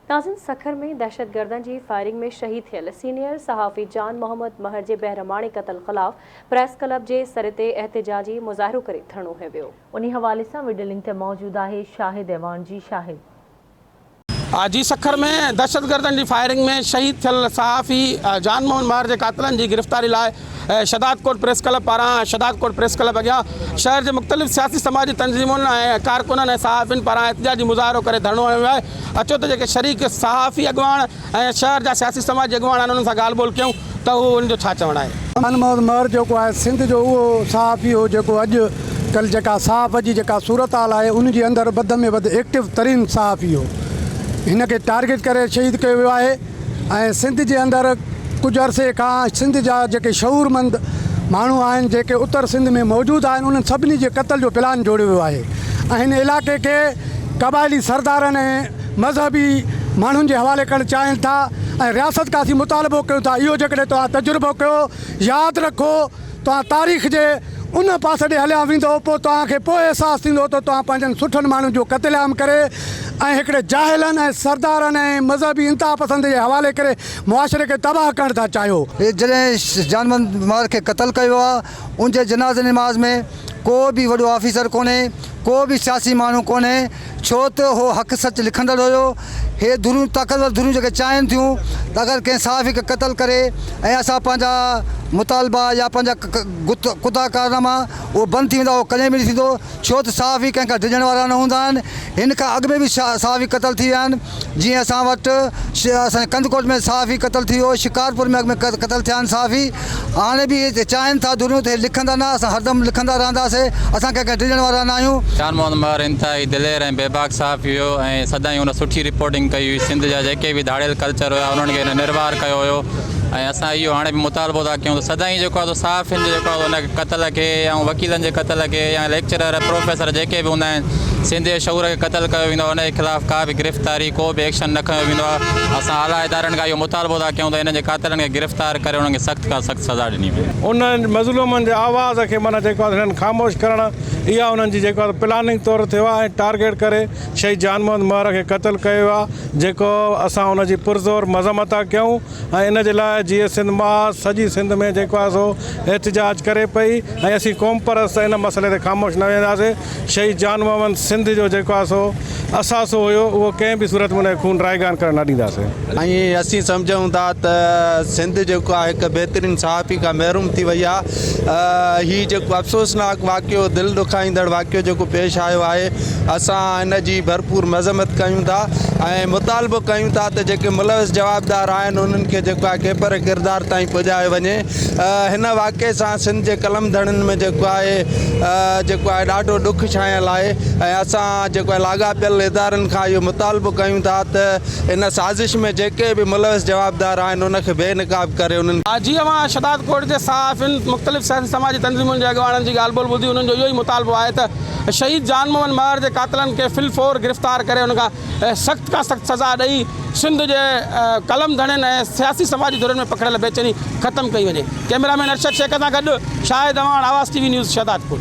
ناظرين سکر ۾ دهشتگردن جي فائرنگ ۾ شهيد ٿيل سينيئر صحافي جان محمد مهر جي بيرحماڻي قتل خلاف پريس ڪلب جي سر تي احتجاجي مظاهرو ڪري ڌرڻو هنيو ويو. انهي حوالي سان وڊيو لنڪ تي موجود آهي شاهد اعواڻ جي شاهد. آء جي سکر ۾ دهشتگردن جي فائرنگ ۾ شهيد ٿيل صحافي جان محمد مهر جي قاتلن جي گرفتاري لاء شھدادڪوٽ پريس ڪلب پاران شھدادڪوٽ پريس ڪلب اڳيان شهر جي مختلف سياسي سماجي تنظيمن ۽ ڪارڪنن ۽ صحافين پاران احتجاجي مظاهرو ڪري ڌرڻو هنيو ويو آهي اچو ته جيڪي شريڪ صحافي اڳواڻ ۽ شهر جا سياسي سماجي اڳواڻ آهن انهن سان ڳالهه ٻولهه ڪيون ته هو انهن جو ڇا چوڻ آهي. خان محمد مهر جيڪو آهي سنڌ جو اهو صحافي هو جيڪو اڄ ڪلهه جيڪا صحافت جي جيڪا صورتحال آهي ان جي اندر وڌ ۾ وڌ ايڪٽو ترين صحافي هو هن کي ٽارگيٽ ڪري شهيد ڪيو ويو آهي. ۽ سنڌ جي اندر ڪجهه عرصي کان سنڌ جا جيڪي شعورمند ماڻهو آهن جيڪي اتر سنڌ ۾ موجود آهن انهن سڀني جي قتل جو پلان جوڙيو ويو آهي ۽ هن علائقي کي قبائلي سردارن ۽ مذهبي ماڻهن جي حوالي ڪرڻ چاهين ٿا ۽ رياست کان اسين مطالبو ڪيون ٿا اهو جيڪڏهن توهان تجربو ڪيو ياد رکو توهان تاريخ جي ان پاسي ڏي هليا ويندؤ، پوء توهان کي پوء احساس ٿيندو ته توهان پنهنجن سٺن ماڻهن جو قتل عام ڪري ۽ هڪڙي جاهلن ۽ سردارن ۽ مذهبي انتها پسندي جي حوالي ڪري معاشري کي تباهه ڪرڻ ٿا چاهيو. جڏهن جان محمد مهر کي قتل ڪيو آ ان جي جنازي نماز ۾ ڪو به وڏو آفيسر ڪونهي ڪو به سياسي ماڻهو ڪونهي ڇو ته هو حق سچ لکندڙ هيو. هي ڌريون طاقتور ڌريون جيڪي چاهين ٿيون ته اگر ڪنهن صحافي کي قتل ڪري ۽ اسان پنهنجا مطالبا يا پنهنجا ڪتا ڪارناما اهو بند ٿي ويندا اهو ڪڏهن به نه ٿيندو ڇو ته صحافي ڪنهن کان ڊڄڻ وارا نه هوندا آهن هن کان اڳ ۾ به صحافي قتل ٿي ويا آهن جيئن اسان وٽ اسان جي ڪنڌڪوٽ ۾ صحافي قتل ٿي ويو شڪارپور ۾ اڳ ۾ قتل ٿيا آهن صحافي هاڻي به اهي چاهين ٿا ڌريون ته هي لکندا نه، اسان هردم لکندا رهنداسين، اسان ڪنهن کان ڊڄڻ وارا نه آهيون. جان محمد مهر انتهائي دلير ۽ بيباڪ صحافي هيو ۽ سدائين هن سٺي رپورٽنگ ڪئي هئي سنڌ جا جيڪي به ڌاڙيل ڪلچر هيا انهن کي هن نروار ڪيو هيو ۽ اسان اهو هاڻي به مطالبو ٿا ڪيون ته سدائين جيڪو آهي سو صحافين جي جيڪو آهي ان قتل کي يا وڪيلن جي قتل کي يا ليڪچرر پروفيسر جيڪي به هوندا آهن سنڌ جي شعور کي قتل ڪيو ويندو آهي ان جي خلاف ڪا به گرفتاري ڪو به ايڪشن نه کنيو ويندو آهي اسان اعليٰ ادارن کان اهو مطالبو ٿا ڪيون ته انهن جي قاتلن کي گرفتار ڪري انهن کي سخت کان سخت سزا ڏني وڃي. انهن مظلومن جي آواز کي معنيٰ جيڪو آهي هنن خاموش ڪرڻ اها انهن جي جيڪو آهي پلاننگ طور ٿيو آهي ۽ ٽارگيٽ ڪري شهيد جان محمد مهر کي قتل ڪيو ويو آهي جيڪو اسان ان جي پرزور مذمت ٿا ڪيون ۽ ان جي لاء جيئي سنڌ محاذ سڄي سنڌ ۾ جيڪو آهي سو احتجاج ڪري پئي ۽ اسين قومپرست ان مسئلي تي خاموش نه ويهنداسين شهيد جان محمد سنڌ جو جيڪو آهي سو اثاثو هيو اهو ڪنهن به صورت ۾ ان کي خون رائيگان ڪرڻ نه ڏينداسين. ۽ اسين سمجهون ٿا ته سنڌ جيڪو آهي هڪ بهترين صحافي کان محروم ٿي وئي آهي هي جيڪو افسوسناڪ واقعو دل ڏکائيندڙ واقعو جيڪو پيش آيو آهي اسان ان جي ڀرپور مذمت ڪيون ٿا ۽ مطالبو ڪيون ٿا ته جيڪي ملوث جوابدار آهن انهن کي جيڪو آهي ڪيفر ڪردار تائين پڄايو وڃي هن واقعي سان سنڌ جي قلم ڌڻين ۾ جيڪو آهي جيڪو آهي ڏاڍو ڏک ڇانيل آهي ۽ اسان جيڪو آهي لاڳاپيل ادارن کان اهو مطالبو ڪيون ٿا ته ان سازش ۾ جيڪي به ملوث جوابدار آهن ان کي بي نقاب ڪري انهن جي اوهان شھدادڪوٽ جي صحافين، مختلف سياسي سماجي تنظيمن جي اڳواڻن جي ڳالهه ٻولهه ٻڌي انهن جو اهو ئي مطالبو آهي ته شهيد جان محمد مهر جي قاتلن کي في الفور گرفتار ڪري انهن کان سخت کان سخت سزا ڏئي سنڌ جي قلم ڌڻين ۽ سياسي سماجي ڌرين ۾ پکڙيل بيچيني ختم ڪئي وڃي. ڪئميرا مين ارشد شيخ سان گڏ Shahid Awan, Awaz T V news, Shahdadkot.